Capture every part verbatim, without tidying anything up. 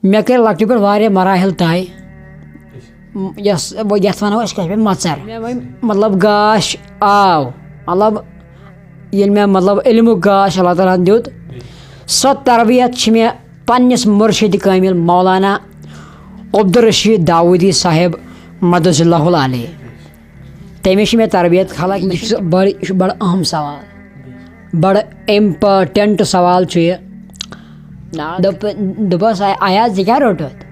مےٚ کٔرۍ لۄکٹہِ پٮ۪ٹھ واریاہ مراحل طے، م-، یۄس، یَتھ وَنو أسۍ کٲشِر پٲٹھۍ مۄژَر۔ مےٚ وۄنۍ مطلب گاش آو، مطلب ییٚلہِ مےٚ مطلب علمُک گاش اللہ تعالیٰ ہَن دیُت، سۄ تربیت چھِ مےٚ پنٛنِس مُرشِدِ کٲمِل مولانا عبدالرشیٖد داوودی صاحب مدظ اللہ علیہ۔ تٔمِس چھِ مےٚ تربیت، حالانکہ مےٚ چھُ سُہ بڑٕ، یہِ چھُ بڑٕ اہم سوال، بڑٕ امپاٹنٹ سوال چھُ یہِ۔ دوٚپ، دوٚپُس، "آیا، ژےٚ کیٛاہ روٚٹُتھ؟"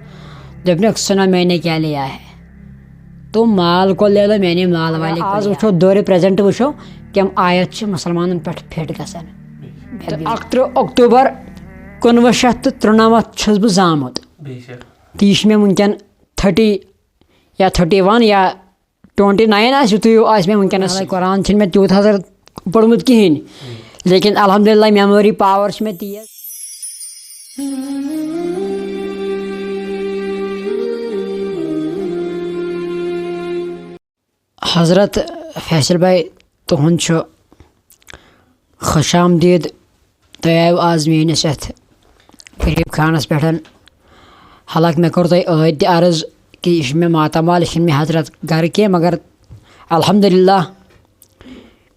دوٚپنَکھ، "سُنا میں نے کیا لیا ہے، تو مال کو لے لو، میں نے مال والے کو آز لیا۔" وٕچھو، دورِ پریزنٹ وٕچھو، تِم آیت چھِ مُسلمانن پٮ۪ٹھ فِٹ گژھان۔ تہٕ اَکترٕہ اکتوبر کُنوُہ شیٚتھ تہٕ ترُنَمَتھ چھُس بہٕ زامُت۔ تہٕ یہِ چھِ مےٚ وٕنکٮ۪ن تھٔٹی یا تھٔٹی وَن یا ٹُوَنٹی نایِن آسہِ، یُتُے ہیوٗ آسہِ مےٚ وٕنکیٚنَس۔ قرآن چھِنہٕ مےٚ تیوٗت حظ پوٚرمُت کِہیٖنۍ، لیکن الحمدللہ memory power چھِ مےٚ تیز۔ حضرت فیصل بھائی، تُہُنٛد چھُ خوش آمدید۔ تُہۍ آیِو آز میٛٲنِس یَتھ غریٖب خانَس پٮ۪ٹھ۔ حالانکہ مےٚ کوٚر تۄہہِ ٲدۍ تہِ عرض کہِ یہِ چھُ مےٚ ماتامال، یہِ چھُنہٕ مےٚ حضرت گَرٕ کینٛہہ، مگر الحمدللہ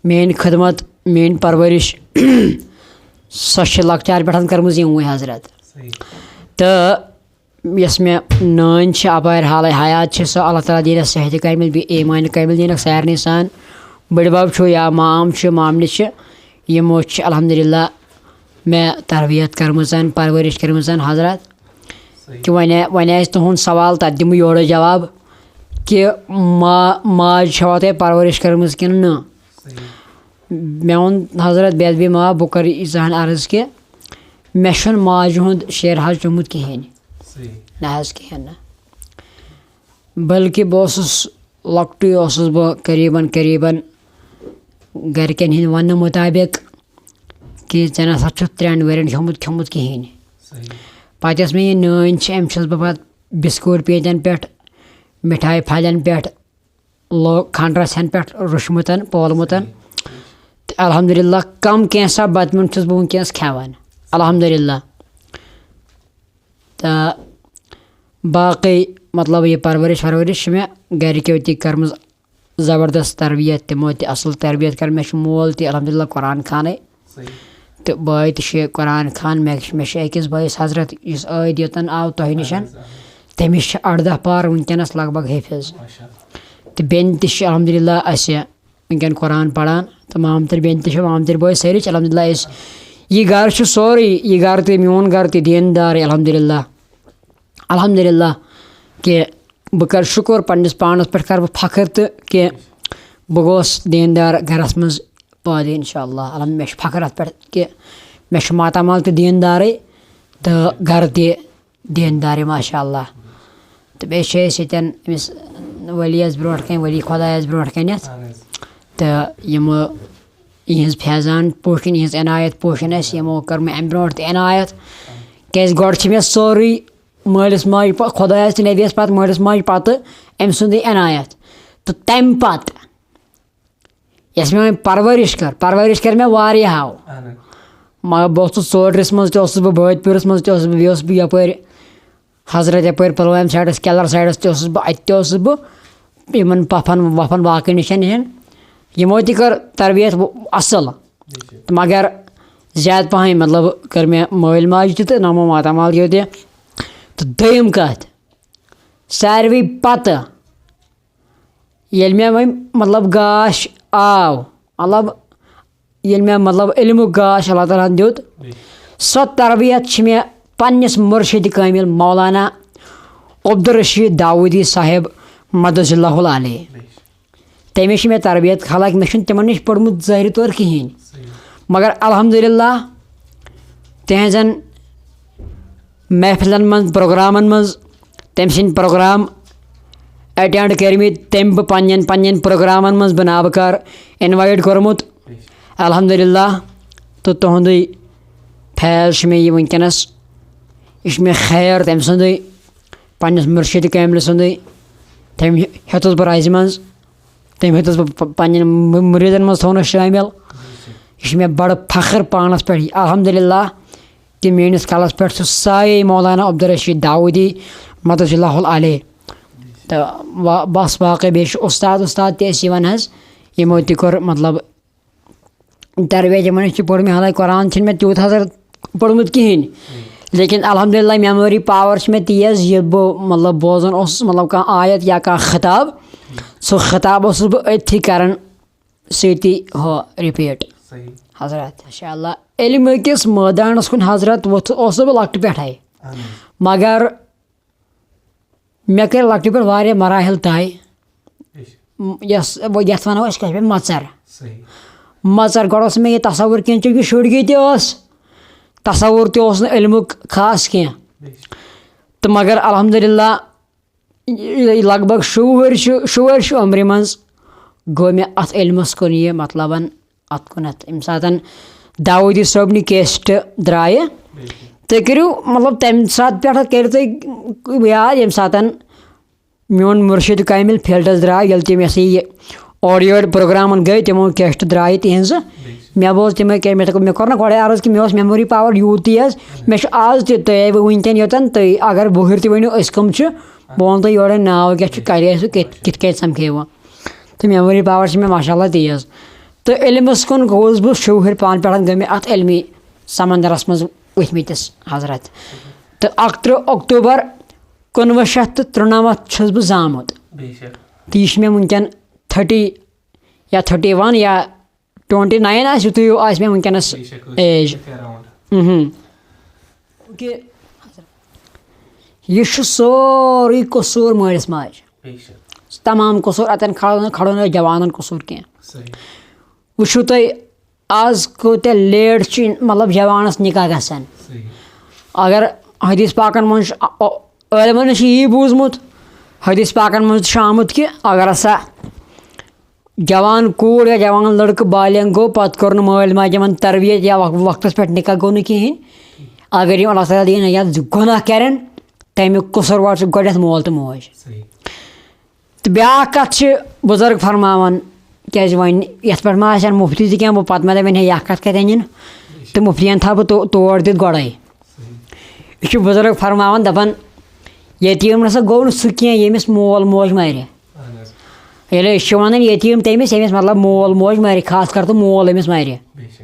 میٛٲنۍ خدمت، میٛٲنۍ پرورِش، سۄ چھِ لۄکچار پٮ۪ٹھ کٔرمٕژ یِموٕے حضرت۔ تہٕ یۄس مےٚ نٲنۍ چھِ، اَپارِ حالے حیات چھِ، سۄ اللہ تعالیٰ دِیٖنَس صحتِ کامِل، بیٚیہِ ایٖمانِ کامِل دِیٖنَکھ سارنٕے سان۔ بٔڈِ بَب چھُ یا مام چھُ، مامنہِ چھِ، یِمو چھِ الحمدللہ مےٚ تربیت کٔرمٕژ، پرورِش کٔرمٕژ حضرت۔ کہِ وۄنۍ، وۄنۍ آسہِ تُہُنٛد سوال، تَتھ دِمہٕ یورَے جواب کہِ ما-، ماجہِ چھَوا تۄہہِ پرورِش کٔرمٕژ کِنہٕ نہٕ؟ مےٚ ووٚن حضرت بے ادبی معاف، بہٕ کَرٕ ییٖژاہَن عرض کہِ مےٚ چھُنہٕ ماجہِ ہُنٛد شیر حظ چوٚمُت کِہیٖنۍ۔ نہ حظ، کِہیٖنۍ نہٕ۔ بلکہِ بہٕ اوسُس لۄکٹُے اوسُس بہٕ قریٖباً، قریٖباً گَرِکٮ۪ن ہِنٛدۍ وَننہٕ مُطابِق کہِ ژےٚ نہ سا چھُتھ ترٛٮ۪ن ؤرِین کھیوٚمُت، کھیوٚمُت کِہیٖنۍ۔ پَتہٕ یۄس مےٚ یہِ نٲنۍ چھِ، أمۍ چھَس بہٕ پَتہٕ بِسکوٗٹ پیٖنٛتٮ۪ن پٮ۪ٹھ، مِٹھایہِ پھَلٮ۪ن پٮ۪ٹھ، لو-، کھنٛڈ رَژھِ ہَن پٮ۪ٹھ روٚچھمُت، پولمُت۔ تہٕ الحمدللہ کَم کینٛژھا بَتہٕ میوٚنٛڈ چھُس بہٕ وٕنکیٚنَس کھٮ۪وان، الحمدللہ۔ تہٕ باقٕے مطلب یہِ پرورِش ورورِش چھِ مےٚ گَرِکیو تہِ کٔرمٕژ زبردست تربیت، تِمو تہِ اَصٕل تربیت کٔر۔ مےٚ چھُ مول تہِ الحمدللہ قرآن خانٕے۔ تہٕ بٲے تہِ چھِ قرآن خان۔ مےٚ، مےٚ چھِ أکِس بٲیِس حضرت، یُس عٲدۍ یوٚتَن آو تۄہہِ نِش، تٔمِس چھِ اَرداہ پار وٕنکیٚنَس لگ بگ حٲفظ۔ تہٕ بیٚنہِ تہِ چھِ الحمدللہ اَسہِ وٕنکیٚن قرآن پَران۔ تہٕ مامتٕر بیٚنہِ تہِ چھِ، مامتٕر بٲے سٲری چھِ الحمدللہ أسۍ۔ یہِ گَرٕ چھُ سورُے، یہِ گَرٕ تہِ، میون گَرٕ تہِ دیٖندارٕے الحمدللہ۔ الحمدللہ کہِ بہٕ کَرٕ شُکُر پنٛنِس پانَس پٮ۪ٹھ، کَرٕ بہٕ فخر تہٕ کہِ بہٕ گوس دیٖندار گَرَس منٛز پٲدٕ، اِنشاءاللہ۔ الحمد-، مےٚ چھُ فخر اَتھ پٮ۪ٹھ کہِ مےٚ چھُ ماتامال تہِ دیٖندارٕے تہٕ گَرٕ تہِ دیٖندارٕے، ماشاءاللہ۔ تہٕ بیٚیہِ چھِ أسۍ ییٚتٮ۪ن أمِس ؤلیَس برونٛٹھ کَنہِ، ؤلی خۄدایَس برونٛٹھ کَنٮ۪تھ۔ تہٕ یِمہٕ یِہٕنٛز فیضان پوشِن، یِہٕنٛز عنایت پوشِن اَسہِ، یِمو کٔر مےٚ اَمہِ برونٛٹھ تہِ عنایت۔ کیٛازِ گۄڈٕ چھِ مےٚ سورُے مٲلِس ماجہِ پَ-، خۄدایَس تہٕ نبیَس پَتہٕ، مٲلِس ماجہِ پَتہٕ أمۍ سُنٛدٕے عنایت۔ تہٕ تَمہِ پَتہٕ یۄس مےٚ وۄنۍ پرورِش کٔر، پرورِش کٔر مےٚ واریاہَو۔ مگر بہٕ اوسُس ژوڈرِس منٛز تہِ اوسُس بہٕ، بٲدپوٗرِس منٛز تہِ اوسُس بہٕ، بیٚیہِ اوسُس بہٕ یَپٲرۍ حضرت، یَپٲرۍ پُلوامہِ سایڈَس، کٮ۪لَر سایڈَس تہِ اوسُس بہٕ، اَتہِ تہِ اوسُس بہٕ یِمَن پۄپھَن وۄپھَن باقٕے نِشَن نِشَن۔ یِمو تہِ کٔر تربیت و-، اَصٕل۔ تہٕ مگر زیادٕ پَہَن مطلب کٔر مےٚ مٲلۍ ماجہِ تہِ تہٕ نَمو ماتامال کیو تہِ۔ تہٕ دوٚیِم کَتھ، ساروی پَتہٕ ییٚلہِ مےٚ وۄنۍ مطلب گاش آو، مطلب ییٚلہِ مےٚ مطلب علمُک گاش اللہ تعالیٰ ہَن دیُت، سۄ تربیت چھِ مےٚ پنٛنِس مُرشِدِ کٲمِل مولانا عبدالرشیٖد داوودی صاحب مدظ اللہ علیہ۔ تٔمِس چھِ مےٚ تربیت، حالانکہ مےٚ چھُنہٕ تِمَن نِش پوٚرمُت ظٲہری طور کِہیٖنۍ، مگر الحمدللہ تِہٕنٛزَن محفلن منٛز، پروگرامن منٛز تٔمۍ سٕنٛدۍ پروگرام اٹینڈ کٔرمٕتۍ، تٔمۍ بہٕ پننٮ۪ن پننٮ۪ن پروگرامن منٛز بہٕ نابکار انوایٹ کوٚرمُت۔ الحمدللہ، تہٕ تُہُنٛدُے فیض چھُ مےٚ یہِ وٕنکیٚنس، یہِ چھُ مےٚ خیر تٔمۍ سُنٛدُے، پننِس مُرشِد کاملہِ سُنٛدُے۔ تٔمۍ ہیوٚتُس بہٕ رزِ منٛز، تٔمۍ ہیوٚتُس بہٕ پ-، پننٮ۪ن مُ-، مُریٖدن منٛز تھوٚونَس شٲمِل۔ یہِ چھُ مےٚ بڑٕ فخر پانس پٮ۪ٹھ۔ الحمدللہ، کہِ میٛٲنِس کَلَس پٮ۪ٹھ چھُ سایے مولانا عبدالرشیٖد داوودی مدد اللہ علیہ۔ تہٕ وا-، بَس باقٕے بیٚیہِ چھُ اُستاد، اُستاد تہِ اَسہِ یِوان حظ، یِمو تہِ کوٚر مطلب تربیت، یِمَن نِش تہِ پوٚر مےٚ، حالانکہِ قرآن چھِنہٕ مےٚ تیوٗت حضرت پوٚرمُت کِہیٖنۍ، لیکن الحمدللہ memory power چھِ مےٚ تیز، یہِ بہٕ مطلب بوزان اوسُس، مطلب کانٛہہ آیت یا کانٛہہ خطاب، سُہ خطاب اوسُس بہٕ أتھی کران سۭتی ہُہ repeat۔ صحیح۔ حضرت، ماشاء اللہ، علمہٕ کِس مٲدانَس کُن حضرت ووٚتھ-، اوسُس بہٕ لۄکٹہِ پٮ۪ٹھَے۔ اہن حظ۔ مگر مےٚ کٔرۍ لۄکٹہِ پٮ۪ٹھ واریاہ مراحل طے۔ بیٚیہِ چھِ۔ م-، یۄس، یَتھ وَنو أسۍ کٲشِر پٲٹھۍ مَژَر۔ صحیح۔ مَژَر، گۄڈٕ اوس نہٕ مےٚ یہِ تصوُر کینٛہہ، چوٗنٛکہِ شُرۍ گٔے تہِ ٲس، تصوُر تہِ اوس نہٕ علمُک خاص کینٛہہ۔ بیٚیہِ چھِ۔ تہٕ مگر الحمدللہ، یہِ لگ بگ شُوہٕرۍ چھُ، شُوہٕرۍ چھُ عمرِ منٛز گوٚو مےٚ اَتھ علمَس کُن یہِ، مطلباً اَتھ کُنَتھ۔ ییٚمہِ ساتَن داوودی صٲبنہِ کیسٹہٕ درٛایہِ، تُہۍ کٔرِو، مطلب، تَمہِ ساتہٕ پٮ۪ٹھ کٔرِو تُہۍ یاد، ییٚمہِ ساتَن میون مُرشِد کامِل فیٖلڈَس درٛاو، ییٚلہِ تِم یہِ ہسا یہِ اورٕ یورٕ پروگرامَن گٔے، تِمو کیسٹہٕ درٛایہِ تِہِنٛزٕ۔ مےٚ بوز تِمَے کیٛاہ، مےٚ دوٚپ، مےٚ کوٚر نہ گۄڈَے عرض کہِ مےٚ اوس memory power یوٗت تیز، مےٚ چھُ آز تہِ، تۄہہِ وٕنکٮ۪ن یوٚتَن تُہۍ اگر وُہٕرۍ تہِ ؤنِو أسۍ کٕم چھِ، بہٕ وَنہٕ تۄہہِ یورَے ناو کیٛاہ چھُ، کَتہِ ٲسِو، کِتھ، کِتھ کٔنۍ سَمکھیوٕ۔ تہٕ memory power چھِ مےٚ ماشاء اللہ تیز۔ تہٕ علمَس کُن گوٚوُس بہٕ شُوہٕرۍ پانہٕ پٮ۪ٹھ، گٔے مےٚ اَتھ علمی سمندرَس منٛز ؤتھۍ مٕتِس حضرت۔ تہٕ اَکتٕرٛہ اکتوبر کُنوُہ شیٚتھ تہٕ ترُنَمَتھ چھُس بہٕ زامُت۔ بے شک۔ تہٕ یہِ چھِ مےٚ وٕنکٮ۪ن thirty یا thirty one یا twenty nine آسہِ، یُتُے ہیوٗ آسہِ مےٚ وٕنکٮ۪نَس بے شک، age۔ أتھۍ around۔ اہم۔ کہِ یہِ چھُ سورُے قصوٗر مٲلِس ماجہِ۔ بے شک۔ تمام قصوٗر، اَتٮ۪ن کھڑو نہٕ، کھڑو نہٕ جوانَن قصوٗر کینٛہہ۔ صحیح۔ وٕچھِو تُہۍ، آز کۭتیٛاہ late چھِ، مطلب، جوانَس نِکاح گژھان۔ صحیح۔ اگر حدیث پاکَن منٛز چھُ، ا-، ا-، عٲلمَن نِش چھُ یی بوٗزمُت، حدیث پاکَن منٛز تہِ چھُ آمُت کہِ اگر ہسا جوان کوٗر یا جوان لڑکہٕ بالغ گوٚو، پتہٕ کوٚر نہٕ مٲلۍ ماجہِ یِمن تربیت یا وق-، وقتس پٮ۪ٹھ نکاح گوٚو نہٕ کِہینۍ، اگر یِم اللہ تعالیٰ دِیِن نجات، زِ گۄناہ کرن، تمیُک قصوٗروار چھُ گۄڈٕنٮ۪تھ مول تہٕ موج۔ صحیح۔ تہٕ بیٛاکھ کتھ چھِ بُزرگ فرماوان، کیازِ وۄنۍ یتھ پٮ۪ٹھ ما آسن مُفتی تہِ کینٛہہ، بہٕ پتہٕ ما دپن ہے یہِ اکھ کتھ کتہِ انِن، تہٕ مُفتین تھاو بہٕ تو-، تور دِتھ گۄڈے۔ صحیح۔ یہِ چھُ بُزرگ فرماوان، دپان، یتیٖم نسا گوٚو نہٕ سُہ کینٛہہ، ییٚمِس مول موج مرِ۔ اہن حظ۔ ییٚلہِ أسۍ چھِ وَنان یتیٖم تٔمِس، ییٚمِس مطلب مول موج مَرِ، خاص کر تہٕ مول أمِس مَرِ۔ بے شک۔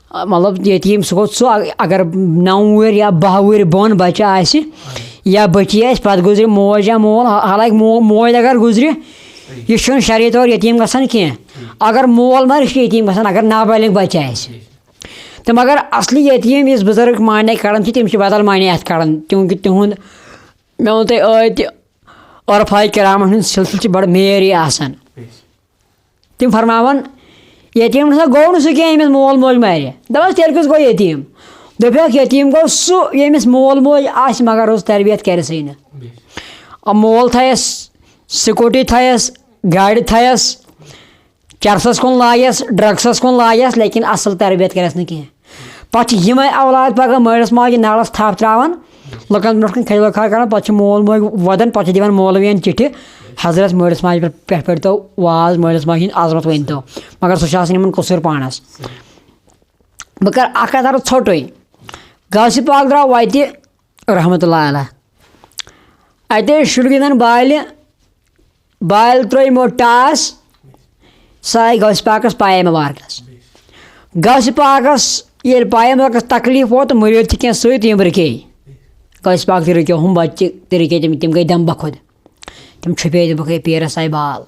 آ، مطلب یتیٖم سُہ گوٚو سُہ، اگر نَو وُہٕرۍ یا باہ وُہٕرۍ بۄن بَچہِ آسہِ، اہن۔ یا بٔچی آسہِ، پَتہٕ گُزرِ موج یا مول، حا-، حالانکہِ مو-، موج اگر گُزرِ، صحیح۔ یہِ چھُنہٕ شرعی طور یتیٖم گژھان کینٛہہ۔ ٹھیٖک۔ اگر مول مَرِ، یہِ چھُ یتیٖم گژھان، اگر نابالغ بَچہِ آسہِ۔ بے شک۔ تہٕ مگر اصلی یتیٖم یُس بُزرگ معنی کَڑان چھِ، تِم چھِ بدل معنی اَتھ کَڑان، چوٗنٛکہِ تِہُنٛد، مےٚ ووٚن تۄہہِ ٲدۍ تہِ، عرفاے کرامن ہُنٛد سلسلہٕ چھُ بڑٕ میر آسان۔ تِم فرماوان، یتیٖم نسا گوٚو نہٕ سُہ کینٛہہ، ییٚمِس مول موج مَرِ۔ دَپان، تیٚلہِ کُس گوٚو یتیٖم؟ دوٚپُکھ، یتیٖم گوٚو سُہ، ییٚمِس مول موج آسہِ مگر رٕژ تربیت کرِ سٕے نہٕ۔ آ، مول تھایس، سکوٗٹی تھایس، گاڑِ تھایس، چرسس کُن لایس، ڈرگسس کُن لایس، لیکن اصل تربیت کرٮ۪س نہٕ کینٛہہ۔ پتہٕ چھِ یِمے اولاد پگاہ مٲلِس ماجہِ نالس تھپھ تراوان، لُکن برونٛٹھ کُن کھجل کھار کران، پتہٕ چھِ مول موج ودان، پتہٕ چھِ دِوان مولوین چِٹھِ، حضرت مٲلِس ماجہِ پٮ۪ٹھ، پٮ۪ٹھ پٔرۍتو واز، مٲلِس ماجہِ ہِنٛز عظمت ؤنۍتو۔ مگر سُہ چھُ آسان یِمن قصوٗر پانس۔ بہٕ کرٕ اکھ کتھ عرض ژھوٚٹُے۔ غوث پاک درٛاو وتہِ رحمتہ اللہ علیہ۔ اتے ٲسۍ شُرۍ گِنٛدان بالہِ، بالہِ ترٲے یِمو ٹاس، سۄ آیہِ غوث پاکس پایہِ مبارکس۔ غوث پاکس ییٚلہِ پایہِ مبارکس تکلیف ووت، مُریٖد تہِ کینٛہہ سۭتۍ، یِم رُکے۔ غوث پاک تہِ رُکیو، ہُم بچہِ تہِ رُکے، تِم، تِم گٔے دم بخود۔ تِم چھُپے، دوٚپُکھ، "ہے پیٖرس آیہِ بال۔"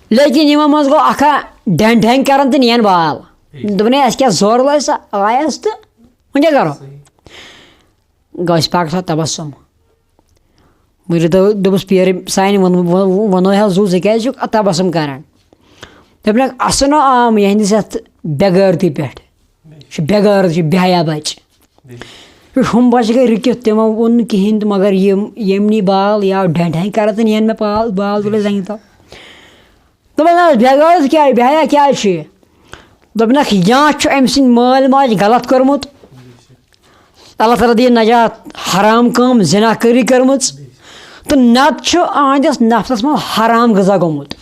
لیکن یِمو منٛز گوٚو اکھا ڈھٮ۪ن ڈھٮ۪ن کران تہٕ نِین بال۔ دوٚپُن، "ہے، اَسہِ کیٛاہ زورٕ لٲج سا، آیس تہٕ وۄنۍ کیٛاہ کرو؟" غوث پاکس آو تبسم۔ مُریٖدو دوٚپُس، "پیٖرٕ سانہِ ووٚن-، ووٚن-، ووٚنوے حظ زُو، ژٕ کیٛازِ چھُکھ تبسم کران؟" دوٚپنکھ، "اسہٕ نہٕ آو یِہنٛدِ یتھ بے غٲرتی پٮ۪ٹھ۔ یہِ چھُ بے غٲرت، یہِ چھُ بے حیا بچہِ۔" یہِ ہُم بچہِ گٔے رُکِتھ، تِمو ووٚن نہٕ کِہینۍ تہٕ مگر یِم، یِم نی بال یا ڈھٮ۪ن ڈھٮ۪ن کران تہٕ نِین مےٚ بال، بال تُلِتھ زنٛگہِ تل۔ دوٚپمَس، "نہ حظ، بے غٲرت کیٛاہ، بے حیا کیٛازِ چھُ یہِ؟" دوٚپنَکھ، "یا چھُ أمۍ سٕنٛدۍ مٲلۍ ماجہِ غلط کوٚرمُت، اللہ تعالیٰ دِیِن نجات، حرام کٲم، زِنا کٲری کٔرمٕژ، تہٕ نَتہٕ چھُ أہٕنٛدِس نفسَس منٛز حرام غذا گوٚمُت۔"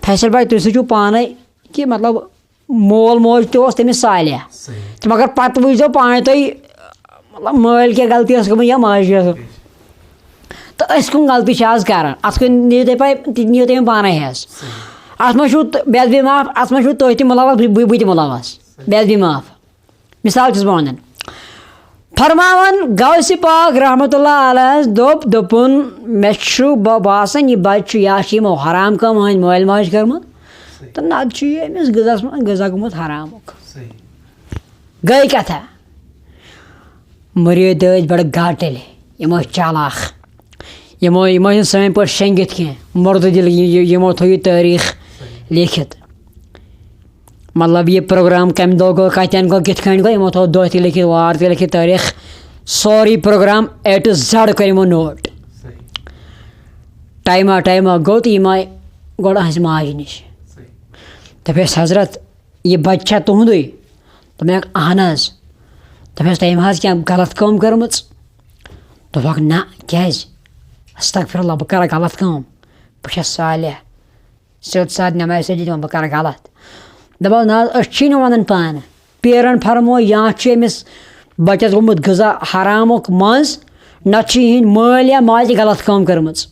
فیصل بھائی، تُہۍ سوٗنٛچِو پانَے کہِ مطلب، مول موج تہِ اوس تٔمِس صالح۔ تہٕ مگر پَتہٕ وٕچھزیو پانہٕ تُہۍ، مطلب، مٲلۍ کیٛاہ غلطی ٲس گٔمٕژ یا ماجہِ ٲس۔ تہٕ أسۍ کٕم غلطی چھِ آز کران؟ اَتھ کُن نِیِو تُہۍ پَے، تہِ نِیِو تُہۍ وۄنۍ پانَے حظ۔ اَتھ منٛز چھُو تہٕ بے ادبی معاف، اَتھ منٛز چھُو تُہۍ تہِ مُلوث، بہٕ، بہٕ تہِ مُلوث۔ بے ادبی معاف۔ مثال چھُس بہٕ وَنان۔ فرماوان غوث پاک رحمتہ اللہ علیہ دوٚپ، دوٚپُن، مےٚ چھُ با-، باسان، یہِ بَچہٕ چھُ یا چھِ یِمو حرام کٲم ہٕنٛدۍ مٲلۍ ماجہِ کٔرمٕژ، تہٕ نَتہٕ چھُ یہِ أمِس غذاہَس منٛز غذا گوٚمُت حرامُک۔ گٔے کَتھا۔ مُریٖد ٲسۍ بَڑٕ گاٹٕلۍ، یِم ٲسۍ چالاک، یِمو، یِمو چھِنہٕ سٲنۍ پٲٹھۍ شیٚنگِتھ کینٛہہ، مُردٕ دِل، یہِ-، یہِ-، یِمو تھوٚو یہِ تٲریٖخ لیکھِتھ۔ مطلب، یہِ پروگرام کَمہِ دۄہ گوٚو، کَتٮ۪ن گوٚو، کِتھ کٔنۍ گوٚو، یِمو تھوٚو دۄہ تہِ لیکھِتھ، وار تہِ لیکھِتھ، تٲریٖخ، سورُے پروگرام A to Z کوٚر یِمو نوٹ۔ ٹایما ٹایما گوٚو تہٕ یِم آے گۄڈٕ أہٕنٛزِ ماجہِ نِش۔ دوٚپُس، حضرت، یہِ بَچہٕ چھا تُہُنٛدُے؟ دوٚپمَکھ، اَہَن حظ۔ دوٚپمَس، تٔمۍ حظ کینٛہہ غلط کٲم کٔرمٕژ؟ دوٚپُکھ، نہ، کیٛازِ؟ استغفر اللہ، بہٕ کَرا غلط کٲم؟ بہٕ چھَس صالح، سیوٚد سادٕ نٮ۪مازِ سۭتۍ دِوان، بہٕ کَرٕ غلط؟ دَپان، نہ حظ، أسۍ چھی نہٕ وَنان پانہٕ۔ پیرَن فرموو، یا چھُ أمِس بَچَس گوٚمُت غذا حرامُک منٛز، نَتہٕ چھِ یِہِنٛدۍ مٲلۍ یا ماجہِ غلط کٲم کٔرمٕژ۔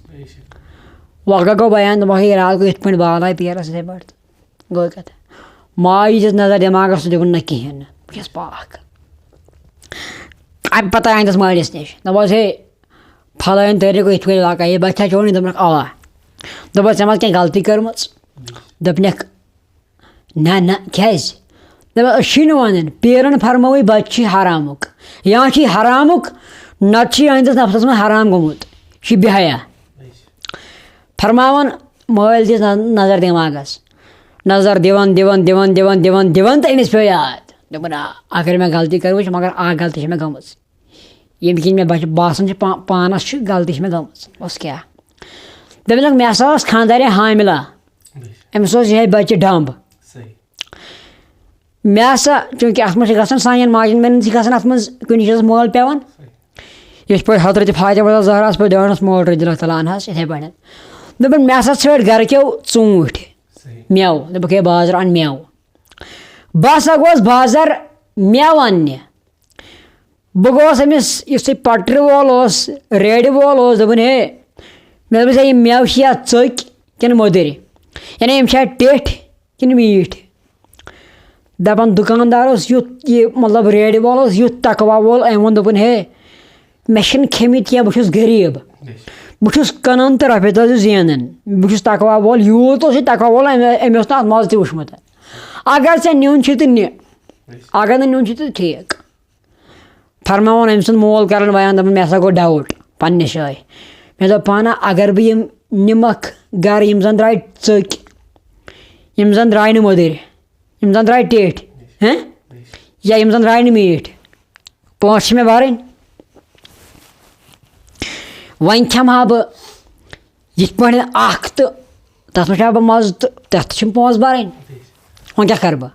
وۄنۍ گوٚو بیان، دوٚپمَکھ، یہِ راتھ گوٚو یِتھ پٲٹھۍ بالاے پیرَس یِتھَے پٲٹھۍ۔ گوٚو کَتھ۔ ماجہِ دِژ نظر دٮ۪ماغَس تہٕ دوٚپُن، نہ کِہیٖنۍ نہٕ، بہٕ چھَس پاک۔ اَمہِ پَتہٕ آیہِ أمِس مٲلِس نِش۔ دوٚپمَس، ہے، پھلٲنۍ طٲریٖقہٕ یِتھ پٲٹھۍ واقعہ، یہِ بَچہٕ چھا چون؟ یہِ دوٚپنَکھ، اَوا۔ دوٚپمَس، ژےٚ ما کینٛہہ غلطی کٔرمٕژ؟ دوٚپنَکھ، نہ، نہ، کیٛازِ؟ دوٚپمَس، أسۍ چھِی نہٕ وَنان، پیٖرَن فرمووُے بَچہٕ چھُے حرامُک۔ یا چھُے حرامُک، نَتہٕ چھُے أہٕنٛدِس نفسَس منٛز حرام گوٚمُت۔ یہِ چھُ بے حیا۔ فرماوان، مٲلۍ دِژ نظ-، نظر دٮ۪ماغَس۔ نظر دِوان، دِوان، دِوان، دِوان، دِوان، دِوان تہٕ أمِس پیوٚو یاد۔ دوٚپُن، آ، اگر مےٚ غلطی کٔرمٕژ، مگر اَکھ غلطی چھِ مےٚ گٔمٕژ۔ ییٚمہِ کِنۍ مےٚ بچ-، باسان چھِ پا-، پانَس چھِ غلطی چھِ مےٚ گٔمٕژ۔ بَس کیٛاہ؟ دوٚپُن، مےٚ ہسا ٲس خانٛدارِ حاملہ۔ أمِس اوس یِہوٚے بچہِ ڈمب۔ مےٚ ہسا، چوٗنٛکہِ اَتھ منٛز چھِ گژھان سانٮ۪ن ماجٮ۪ن بیٚنٮ۪ن چھِ گژھان اَتھ منٛز کُنہِ چیٖزَس مول پٮ۪وان۔ یِتھ پٲٹھۍ حضرت فاطمہ زہرا ٲس پَتہٕ دیوانَس مول رضی اللہ تعالیٰ عنہَس، یِتھَے پٲٹھۍ۔ دوٚپُن، مےٚ ہسا ژھٲنٛڈۍ گَرِکٮ۪و ژوٗنٛٹھۍ، مٮ۪وٕ۔ دوٚپُکھ، ہے، بازرٕ اَن مٮ۪وٕ۔ بہٕ ہسا گوس بازر مٮ۪وٕ اَننہِ۔ بہٕ گوس أمِس، یُس یہِ پٹرِ وول اوس، ریڈِ وول اوس، دوٚپُن، ہے، مےٚ دوٚپُس، ہے، یِم مٮ۪وٕ چھِ یا ژٔکۍ کِنہٕ مٔدٕرۍ؟ یعنی یِم چھا ٹیٚٹھۍ کِنہٕ میٖٹھۍ؟ دَپان دُکاندار اوس یُتھ، یہِ مطلب ریڈِ وول اوس یُتھ تقوا وول، أمۍ ووٚن، دوٚپُن، ہے، مےٚ چھِنہٕ کھیٚمٕتۍ کینٛہہ، بہٕ چھُس غریٖب۔ بہٕ چھُس کٕنان تہٕ رۄپیہِ دَہ زٕ زینان۔ بہٕ چھُس تقوا وول، یوٗت اوس یہِ تقوا وول، أمۍ، أمۍ اوس نہٕ اَتھ مَزٕ تہِ وٕچھمُت۔ اگر ژےٚ نیُن چھُے تہٕ نہِ، اگر نہٕ نیُن چھُے تہٕ ٹھیٖک۔ فرماوان أمۍ سُنٛد مول کران بیان، دَپان، مےٚ ہسا گوٚو doubt پننہِ جایہِ۔ مےٚ دوٚپ پانہ، اگر بہٕ یِم نِمکھ گرٕ، یِم زن درٛاے ژٔکۍ، یِم زن درٛاے نہٕ مٔدٕرۍ، یِم زن درٛاے ٹیٚٹھۍ، ہہ؟ یا یِم زن درٛاے نہٕ میٖٹھۍ، پونٛسہٕ چھِ مےٚ بَرٕنۍ۔ وۄنۍ کھٮ۪مہٕ ہا بہٕ یِتھ پٲٹھۍ اکھ تہٕ تَتھ منٛز چھُ ہا بہٕ مَزٕ تہٕ تَتھ تہِ چھِم پونٛسہٕ بَرٕنۍ۔ وۄنۍ کیٛاہ کَرٕ بہٕ؟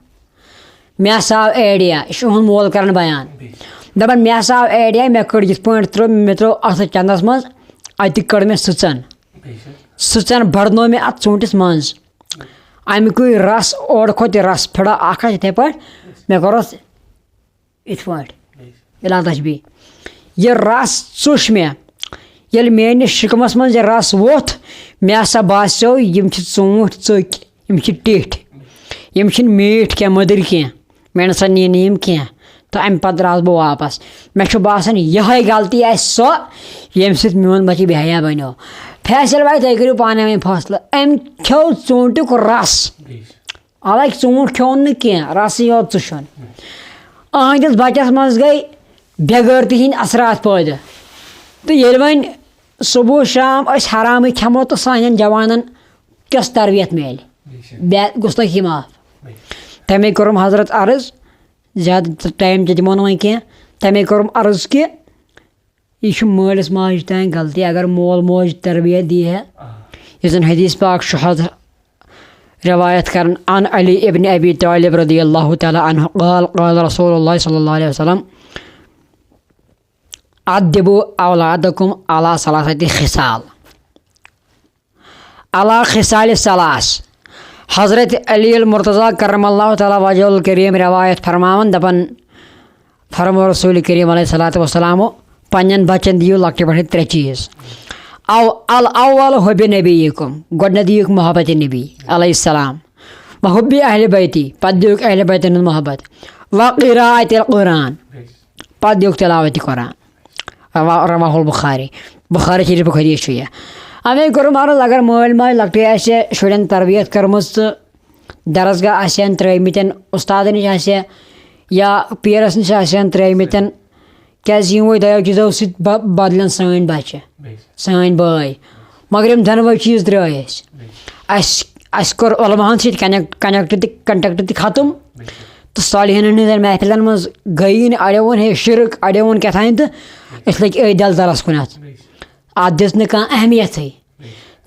مےٚ ہسا آو idea، یہِ چھُ یِہُنٛد مول کران بیان۔ دَپان، مےٚ ہسا آو idea، مےٚ کٔڑ یِتھ پٲٹھۍ ترٛٲو، مےٚ ترٛٲو اَتھ چَندَس منٛز، اَتہِ کٔڑ مےٚ سٕژَن۔ سٕژَن بَڑنوو مےٚ اَتھ ژوٗنٛٹھِس منٛز۔ اَمہِ کُے رَس اورٕ کھوٚت، یہِ رَس پھِرا اَکھ اَتھ یِتھَے پٲٹھۍ، مےٚ کوٚر اَتھ یِتھ پٲٹھۍ، بِلا تشبیہ۔ یہِ رَس ژوٚش مےٚ۔ ییٚلہِ میٛٲنِس شِکمَس منٛز یہِ رَس ووٚتھ، مےٚ ہسا باسیو، یِم چھِ ژوٗنٛٹھۍ ژٔکۍ، یِم چھِ ٹیٚٹھۍ، یِم چھِنہٕ میٖٹھۍ کینٛہہ، مٔدٕرۍ کینٛہہ۔ مےٚ نہ سا نی نہٕ یِم کینٛہہ۔ تہٕ اَمہِ پَتہٕ درٛاس بہٕ واپَس۔ مےٚ چھُ باسان، یِہوٚے غلطی آسہِ سۄ، ییٚمہِ سۭتۍ میون بَچہِ بے حیا بَنیو۔ فیصل بھائی، تُہۍ کٔرِو پانَے وۄنۍ فٲصلہٕ۔ أمۍ کھیوٚو ژوٗنٛٹھیُک رَس۔ حالانکہ ژوٗنٛٹھ کھیوٚن نہٕ کینٛہہ، رَسٕے یوت ژُشُن۔ أہٕنٛدِس بَچَس منٛز گٔے بے غٲرتی ہِنٛدۍ اثرات پٲدٕ۔ تہٕ ییٚلہِ وۄنۍ صُبح شام أسۍ حرامٕے کھٮ۪مو تہٕ سانٮ۪ن جوانَن کۄس تربیت میلہِ؟ بے-، گُستٲخی معاف۔ تَمے کوٚرُم حضرت عرض، زیادٕ time تہِ دِمو نہٕ وۄنۍ کینٛہہ۔ تَمے کوٚرُم عرض کہِ یہِ چھُ مٲلِس ماجہِ تام غلطی، اگر مول موج تربیت دی ہے۔ یُس زن حدیث پاک چھُ حض-، روایت کران عن علی ابن ابی طالب رضی اللہ تعالیٰ عنہ قال، قال رسول اللہ صلی اللہ علیہ وسلم، ادبوا اولادکم علی ثلاثۃ خصال۔ علی خصال ثلاث۔ حضرت علی المرتضیٰ کرم اللہ تعالیٰ وجہ الکریم روایت فرماوان، دپان، فرمو رسول کریم علیہ الصلوۃ والسلام، پننٮ۪ن بچن دِیِو لۄکٹہِ پٮ۪ٹھٕ ترٛےٚ چیٖز۔ او الاول حب نبیکم، گۄڈٕنٮ۪تھ دِیِکھ محبت نبی علیہ السلام، و حب اہل بیتی، پتہٕ دِیِکھ اہل بیتن ہُنٛد محبت، و قراءت القرآن، پتہٕ دِیِکھ تلاوت قرآن۔ روا-، رواه البخاری، بخاری شریفُک حدیث چھُ یہِ۔ اَمے کوٚرُم عرض، اگر مٲلۍ ماجہِ لۄکٹُے آسہِ شُرٮ۪ن تربیت کٔرمٕژ تہٕ درسگاہ آسن ترٲومٕتٮ۪ن، اُستادن نِش آسہِ یا پیرس نِش آسن ترٲومٕتٮ۪ن، کیازِ یِموٕے دۄیو چیٖزو سۭتۍ ب-، بدلن سٲنۍ بچہِ، سٲنۍ بٲے۔ مگر یِم دۄنوَے چیٖز درٛاے اَسہِ۔ اَسہِ، اَسہِ کوٚر علماہن سۭتۍ کنیکٹ، کنیکٹ تہِ، کنٹیکٹ تہِ ختم۔ تہٕ صالحیٖنن ہٕنٛزن محفلن منٛز گٔیی نہٕ، اڑیو ووٚن ہے شرک، اڑیو ووٚن کیٛاہ تام، تہٕ أسۍ لٔگۍ أتھۍ دلدلس کُنتھ۔ اتھ دِژ نہٕ کانٛہہ اہمیتھٕے۔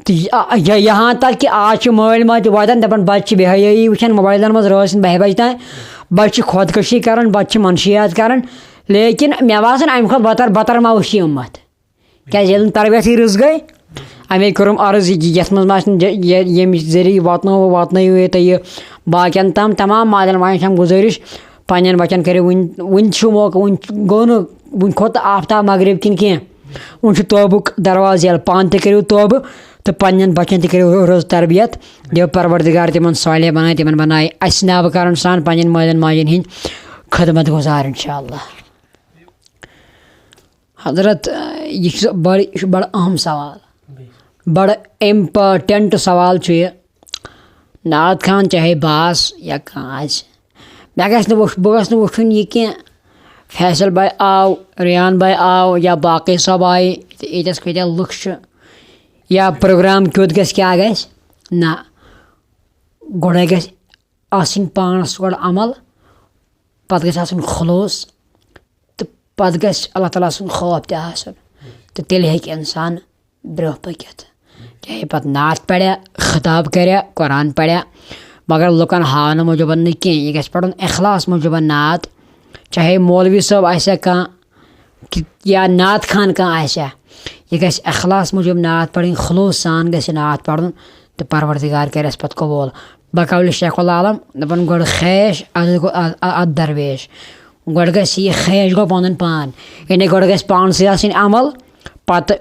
تہٕ یہِ-، یہِ-، یہاں تک کہ آز چھِ مٲلۍ ماجہِ تہِ واتان، دپان بچہِ چھِ بے حیٲیی وٕچھان موبایلن منٛز رٲژ سٕنٛدۍ بہہِ بجہِ تام، بچہِ چھِ خودکشی کران، بچہِ چھِ منشیات کران، لیکن مےٚ باسان امہِ کھۄتہٕ بدتر، بدتر ما وٕچھِ یہِ اُمت۔ کیازِ ییٚلہِ نہٕ تربیتھٕے رٕژ گٔے، اَمے کوٚرُم عرض یہِ، یَتھ منٛز ما آسہِ نہٕ جے-، یہِ-، ییٚمہِ ذٔریعہٕ واتناوو، واتنٲیِو یہِ تہٕ یہِ باقین تام، تمام مالٮ۪ن والٮ۪ن چھَم گُزٲرِش، پننٮ۪ن بچن کٔرِو وُنہِ، وُنہِ چھُ موقعہٕ، وُنہِ گوٚو نہٕ، وُنہِ کھوٚت نہٕ آفتاب مغرب کِنۍ کینٛہہ، وُنہِ چھُ توبُک دروازٕ یَلہٕ، پانہٕ تہِ کٔرِو توبہٕ تہٕ پننٮ۪ن بچن تہِ کٔرِو رٕژ تربیت، دِیو پروردگار تِمن صالح بنایہِ، تِمن بنایہِ اَسہِ نابہٕ کرن سان پننٮ۪ن مالٮ۪ن ماجن ہٕنٛدۍ خدمت گزار انشاءاللہ۔ حضرت، یہِ چھُ بڑٕ، یہِ چھُ بڑٕ اہم سوال، بڑٕ امپاٹنٹ سوال چھُ یہِ۔ نعت خان چاہے بہٕ آسہٕ یا کانٛہہ آسہِ، مےٚ گژھِ نہٕ وٕچھ-، بہٕ گژھٕ نہٕ وٕچھُن یہِ کینٛہہ، فیصل بھائی آو، ریان بھائی آو یا باقٕے صٲب آیہِ، تہٕ ییٚتٮ۪س کۭتیٛاہ لُکھ چھِ یا پروگرام کیُتھ گژھِ، کیٛاہ گژھِ۔ نہ، گۄڈَے گژھِ آسٕنۍ پانَس گۄڈٕ عمل، پَتہٕ گژھِ آسُن خلوص، تہٕ پَتہٕ گژھِ اللہ تعالیٰ سُنٛد خوف تہِ آسُن، تہٕ تیٚلہِ ہیٚکہِ اِنسان برٛونٛہہ پٔکِتھ۔ چاہے پَتہٕ نعت پَرِ، خطاب کَرِ، قرآن پَرِ، مگر لُکَن ہاونہٕ موٗجوٗبَن نہٕ کینٛہہ۔ یہِ گژھِ پَرُن اخلاص موٗجوٗبَن نعت، چاہے مولوی صٲب آسہِ ہا کانٛہہ، کہِ یا نعت خان کانٛہہ آسہِ ہا، یہِ گژھِ اخلاص موٗجوٗب نعت پَرٕنۍ، خلوٗص سان گژھِ نعت پَرُن، تہٕ پروردگار کَرٮ۪س پَتہٕ قبوٗل۔ بقول شیخ العالم دَپان، گۄڈٕ خیش، اَدٕ گوٚو اَ-، اَ-، اَدٕ درویش۔ گۄڈٕ گژھِ یہِ خیش گوٚو پَنُن پان، یعنی گۄڈٕ گژھِ پانسٕے آسٕنۍ عمل، پَتہٕ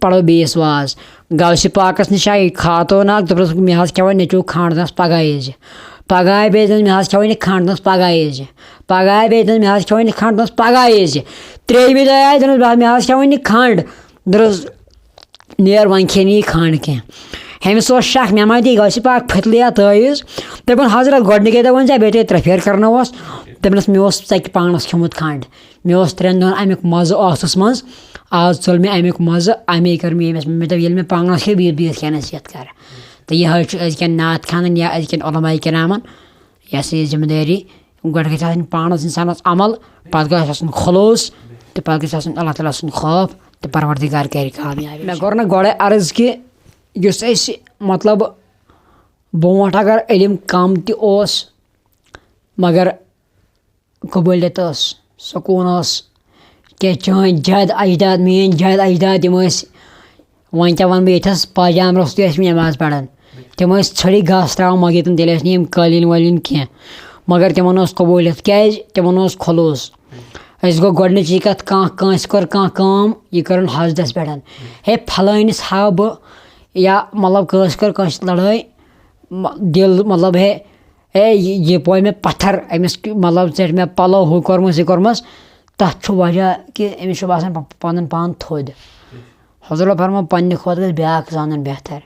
پَرو بیٚیِس واز۔ غوثِ پاکَس نِش آیہِ خاتوٗن اَکھ، دوٚپنَس، مےٚ حظ کھٮ۪وان نیٚچوٗ کھنٛڈ، دوٚپنَس، پگاہ ییٖزِ۔ پگاہ آیہِ بیٚیہِ، دوٚپنَس، مےٚ حظ کھٮ۪وان یہِ کھنٛڈ، دوٚپنَس، پگاہ ییٖزِ۔ پگاہ آیہِ بیٚیہِ، دوٚپنَس، مےٚ حظ کھٮ۪وان یہِ کھنٛڈ، دوٚپنَس، پگاہ ییٖزِ۔ ترٛیٚیِمہِ دۄہہِ آیہِ، دوٚپنَس، بہٕ حظ، مےٚ حظ کھٮ۪وان یہِ کھنٛڈ۔ دوٚپنَس، نیر وۄنۍ کھے نہٕ یہِ کھنٛڈ کینٛہہ۔ ہُمِس اوس شک، مےٚ ما دِیہِ غوثِ پاک پھٔتلہٕ یا تٲویٖز۔ دَپان، حضرت، گۄڈٕنِکے دۄہ ووٚن ژےٚ، بیٚیہِ تۄہہِ ترٛےٚ پھیرٕ کرنووس۔ دَپنَس، مےٚ اوس ژَکہِ پانَس کھیوٚمُت کھنٛڈ، مےٚ اوس ترٛٮ۪ن دۄہَن اَمیُک مَزٕ ٲسَس منٛز، آز ژوٚل مےٚ اَمیُک مَزٕ، اَمے کٔر مےٚ ییٚمِس، مےٚ دوٚپ، ییٚلہِ مےٚ پانَس کھیوٚو، بیٚیہِ بیٚیِس کھٮ۪نَس یَتھ کَر۔ تہٕ یہِ حظ چھُ أزکٮ۪ن نعت خانَن یا أزکٮ۪ن علماء کرامَن، یہِ ہسا یہِ ذمہٕ دٲری، گۄڈٕ گژھِ آسٕنۍ پانَس اِنسانَس عمل، پَتہٕ گژھِ آسُن خلوص، تہٕ پَتہٕ گژھِ آسُن اللہ تعالیٰ سُنٛد خوف، تہٕ پروردگار کرِ کامیاب۔ مےٚ کوٚر نہ گۄڈَے عرض کہِ یُس أسۍ، مطلب، برونٛٹھ اگر علم کم تہِ اوس، مگر قبوٗلیت ٲس، سکوٗن اوس۔ کیٛازِ چٲنۍ جد اجداد، میٛٲنۍ جد اجداد، یِم ٲسۍ، وۄنۍ کیٛاہ وَنہٕ بہٕ، ییٚتہِ ٲس پاجام روٚستُے ٲسۍ نٮ۪ماز پَران۔ تِم ٲسۍ ژھٔڑی گاسہٕ ترٛاوان مۄگہِ تِم، تیٚلہِ ٲسۍ نہٕ یِم قٲلیٖن وٲلیٖن کینٛہہ۔ مگر تِمَن اوس قبوٗلیت۔ کیٛازِ؟ تِمَن اوس خلوٗص۔ أسۍ گوٚو گۄڈٕنِچی کَتھ، کانٛہہ کٲنٛسہِ کٔر کانٛہہ کٲم، یہِ کٔرٕن حسدَس پٮ۪ٹھ۔ ہے، پھلٲنِس ہاو بہٕ، یا مطلب کٲنٛسہِ کٔر کٲنٛسہِ لڑٲے، م-، دِل، مطلب، ہے، اے، یہِ، یہِ پوے مےٚ پتھر، أمِس کہِ-، مطلب، ژٔٹۍ مےٚ پلو، ہُہ کوٚرمس، یہِ کوٚرمس، تتھ چھُ وجہ کہِ أمِس چھُ باسان پ-، پنُن پان تھوٚد۔ حضور فرموو، پننہِ کھۄتہٕ گژھِ بیٛاکھ زانُن بہتر۔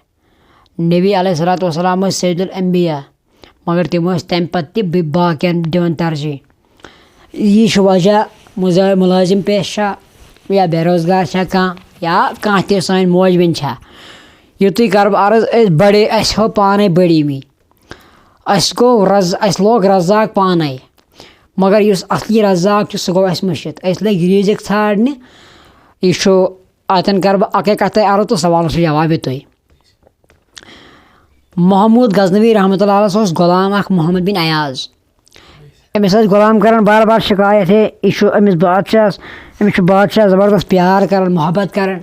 نبی علیہ الصلوۃ والسلام ٲسۍ سید الانبیاء، مگر تِم ٲسۍ تمہِ پتہٕ تہِ بِ-، باقین دِوان ترجیح۔ یی چھُ وجہ، مُزا-، مُلٲزِم پیشہ چھا یا بے روزگار چھا کانٛہہ، یا کانٛہہ تہِ سٲنۍ موج بیٚنہِ چھا، یُتُے کرٕ بہٕ عرض، أسۍ بڑے، اَسہِ ہٲو پانے بٔڑیٖمی۔ اَسہِ گوٚو رز-، اَسہِ لوگ رزاق پانے، مگر یُس اصلی رزاق چھُ، سُہ گوٚو اَسہِ مٔشِتھ۔ أسۍ لٔگۍ رِزِق ژھانڈنہِ۔ یہِ چھُ، اَتٮ۪ن کرٕ بہٕ اَکٕے کَتھٕے عرض تہٕ سوالَس چھُ جواب یِتُے۔ محمود غزنوی رحمتہ اللہ علیہ اوس غلام اکھ محمد بن ایاز۔ أمِس ٲسۍ غلام کران بار بار شکایت، ہے، یہِ چھُ أمِس بادشاہس، أمِس چھُ بادشاہ زبردست پیار کران، محبت کران۔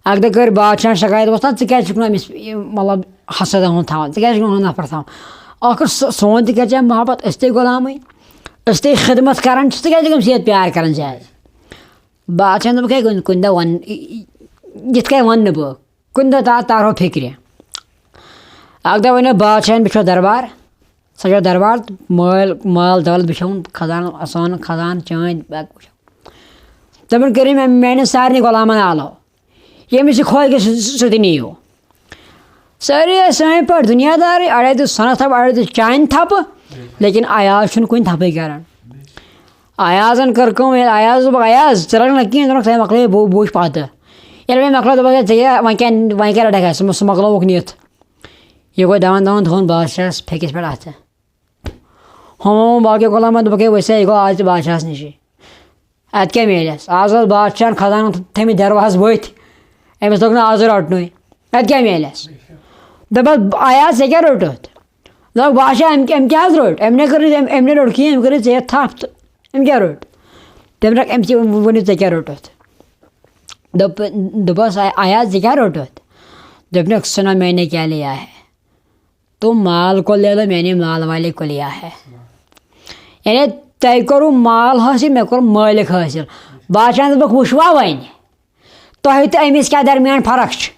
اَکہِ دۄہ کٔر بادشاہن شکایت، وۄستاد، ژٕ کیٛازِ چھُکھ نہٕ أمِس یہِ، مطلب، حسد ہُنٛد تھاوان، ژٕ کیٛازِ چھُکھ یِمن نفرت تھاوان؟ ٲخٕر سو-، سون تہِ کیٛاہ چھےٚ محبت، أسۍ تہِ غلامٕے، أسۍ تہِ خدمت کران چھِ، ژٕ کیٛازِ چھُکھ أمِس ییٚتہِ پیار کران زیادٕ؟ بادشاہن دوٚپُکھ، ہے، کُنہِ، کُنہِ دۄہ وَن-، یِتھ کٔنۍ وَنہٕ نہٕ بہٕ، کُنہِ دۄہ تا-، تارو فِکرِ۔ اَکہِ دۄہ وَنیو بادشاہن، بِہِو دربار، سجٲو دربار، تہٕ مٲلۍ، مال دولت بِچھووُن، خزانہٕ، سۄن خزانہٕ، چٲنۍ بیگ وٕچھو۔ تِمن کٔرِو مےٚ، میانٮ۪ن سارنٕے غلامن آلو، ییٚمِس یہِ خۄش گژھِ، سُہ، سُہ تہِ نِیِو۔ سٲری ٲسۍ سٲنۍ پٲٹھۍ دُنیا دارٕے، اَڑے دیُت سۄنَس تھپھ، اَڑے دیُت چانہِ تھپہٕ، لیکن ایاز چھُنہٕ کُنہِ تھپھٕے کران۔ ایازن کٔر کٲم، ییٚلہِ ایازس دوٚپُکھ، ایاز، ژٕ رَٹھ نہ کِہیٖنۍ، ژٕ رَٹھ، ژٕ مۄکلٲیِتھ بو-، بوٗچھ پَتہٕ۔ ییٚلہِ وۄنۍ مۄکلٲو، دوٚپُکھ، ہے، ژےٚ کیٛاہ، وۄنۍ کیٛاہ، وۄنۍ کیٛاہ رَٹکھ اَسہِ؟ سُہ مۄ-، سُہ مۄکلووُکھ نِتھ۔ یہِ گوٚو دَوان دَوان تھوٚوُن بادشاہَس پھیٚکِس پٮ۪ٹھ اَتھٕ۔ ہُم ووٚن باقٕے غلامَن، دوٚپُکھ، ہے، ؤسۍ سا، یہِ گوٚو آز تہِ بادشاہَس نِشی۔ اَتہِ کیٛاہ میلٮ۪س؟ آز اوس بادشاہَن خزانَن تھٲمٕتۍ دروازٕ ؤتھۍ، أمِس توٚگ نہٕ آزٕ رَٹنُے۔ اَتہِ کیٛاہ میلٮ۪س؟ دوٚپمَس، ایاز، ژےٚ کیٛاہ روٚٹُتھ؟ دوٚپُکھ، بادشاہ، أمۍ، أمۍ کیٛاہ حظ روٚٹ؟ أمۍ نے کٔر نہٕ، أمۍ، أمۍ نے روٚٹ کِہیٖنۍ، أمۍ کٔر نہٕ ژےٚ یَتھ تھپھ تہٕ أمۍ کیٛاہ روٚٹ؟ تٔمۍ رَٹھ أمۍ تہِ ؤنِو، ژےٚ کیٛاہ روٚٹُتھ؟ دوٚپ، دوٚپُس، اے-، ایاز، ژےٚ کیٛاہ روٚٹُتھ؟ دوٚپنَکھ، سُنا، میں نے کیا لیا ہے؟ تم مال کو لے لو، میں نے مال والے کو لیا ہے۔ یعنی تۄہہِ کوٚروٕ مال حٲصِل، مےٚ کوٚر مٲلِک حٲصِل۔ بادشاہن دوٚپُکھ، وٕچھوا وۄنۍ، تۄہہِ تہٕ أمِس کیٛاہ درمیان فرق چھِ؟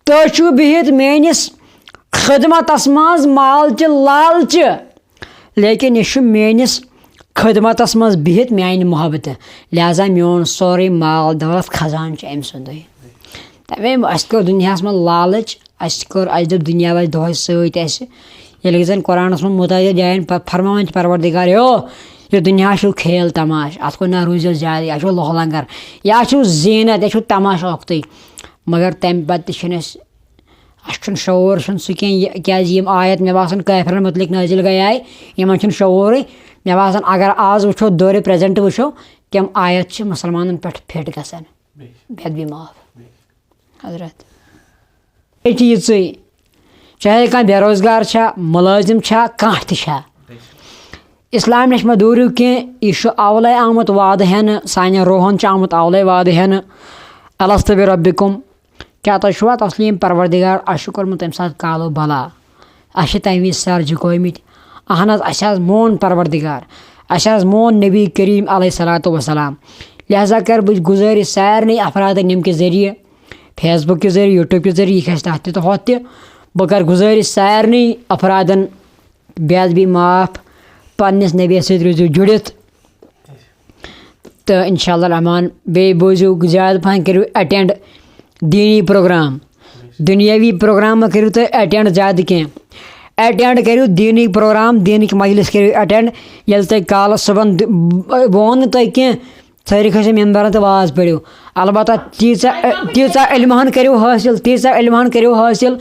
تُہۍ چھِو بِہِتھ میٲنِس خدمتس منٛز مال چہِ لالچہِ، لیکن یہِ چھُ میٲنِس خدمتس منٛز بِہِتھ میانہِ محبتہٕ، لہذا میون سورُے مال دولت خزانہٕ چھُ أمۍ سُنٛدُے۔ تَمے اَسہِ کوٚر دُنیاہَس منٛز لالٕچ، اَسہِ کوٚر، اَسہِ دوٚپ دُنیا واتہِ دۄہَے سۭتۍ اَسہِ۔ ییٚلہِ زَن قرآنَس منٛز مُتعدد جایَن پ-، فرماوان چھِ پروردگار، یو، یہِ دُنیا چھُ کھیل تماش، اَتھ کُن نہ روٗزِو زیادٕ، یہِ چھُ لوہ لنگر، یہِ چھُ زیٖنت، یہِ چھُ تماش اوکتُے۔ مگر تَمہِ پَتہٕ تہِ چھُنہٕ اَسہِ، اَسہِ چھُنہٕ شعوٗر چھُنہٕ سُہ کینٛہہ، یہِ، کیٛازِ یِم آیت مےٚ باسان کٲفرَن مُتعلِق نٲزِل گٔے آے، یِمَن چھُنہٕ شعوٗرٕے۔ مےٚ باسان اگر آز وٕچھو دورِ present وٕچھو، تِم آیت چھِ مُسلمانَن پٮ۪ٹھ fit گژھان، بے شک۔ بے ادبی معاف۔ بے شک۔ حضرت۔ ییٚتہِ یِژٕے، چاہے کانٛہہ بے روزگار چھا، مُلٲزِم چھا، کانٛہہ تہِ چھا، اِسلام نِش مہ دوٗرِو کینٛہہ، یہِ چھُ اَولَے آمُت وعدٕ ہٮ۪نہٕ، سانٮ۪ن روحَن چھُ آمُت اَولَے وعدٕ ہٮ۪نہٕ، الست بربکم، کیٛاہ تۄہہِ چھُوا تسلیٖم پروردگار؟ اَسہِ چھُ کوٚرمُت تَمہِ ساتہٕ کالو بلا، اَسہِ چھِ تَمہِ وِزِ سر جُکٲومٕتۍ۔ اہن حظ، اَسہِ حظ مون پروردگار، اَسہِ حظ مون نبی کریم علیہ الصلوۃ والسلام۔ لہذا کَرٕ بہٕ گُزٲرِش سارنٕے افرادَن یِم کہِ ذٔریعہٕ، Facebook کہِ ذٔریعہٕ، YouTube کہِ ذٔریعہٕ، یہِ کھسہِ تَتھ تہِ تہٕ ہۄتھ تہِ۔ بہٕ کَرٕ گُزٲرِش سارنٕے افرادَن بے ادبی معاف، پنٛنِس نبیَس سۭتۍ روٗزِو جُڑِتھ۔ تہٕ انشاء اللہ الرحمن بیٚیہِ بوٗزِو، زیادٕ پَہَن کٔرِو attend دیٖنی پروگرام، دُنیٲوی پروگرام مہ کٔرِو تُہۍ attend زیادٕ کینٛہہ۔ Attend کٔرِو دیٖنی پروگرام، دیٖنٕکۍ مجلس کٔرِو attend۔ ییٚلہِ تۄہہِ کالَس صُبحن دِ-، ووٚن نہٕ تۄہہِ کینٛہہ، سٲری کھٔسِو مِمبرَن تہٕ واز پٔرِو۔ البتہ تیٖژاہ، تیٖژاہ علمہٕ ہن کٔرِو حٲصِل، تیٖژاہ علمہٕ ہن کٔرِو حٲصِل،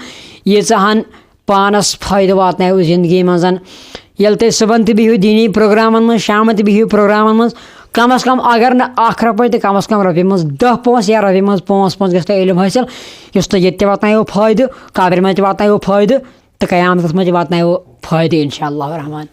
ییٖژاہ ہن پانَس فٲیدٕ واتناوِ زندگی منٛز۔ ییٚلہِ تُہۍ صُبحن تہِ بِہِو دیٖنی پروگرامَن منٛز، شامَن تہِ بِہِو پروگرامَن منٛز، کم از کم اگر نہٕ اَکھ رۄپَے تہٕ کم از کم رۄپیہِ منٛز دَہ پونٛسہٕ یا رۄپیہِ منٛز پانٛژھ پونٛسہٕ گژھِ تۄہہِ علم حٲصِل، یُس تۄہہِ ییٚتہِ تہِ واتناوِ فٲیدٕ، قبرِ منٛز تہِ واتناوِ فٲیدٕ تہٕ قیامتَس منٛز تہِ واتناوِ فٲیدٕ، انشاء اللہ الرحمن۔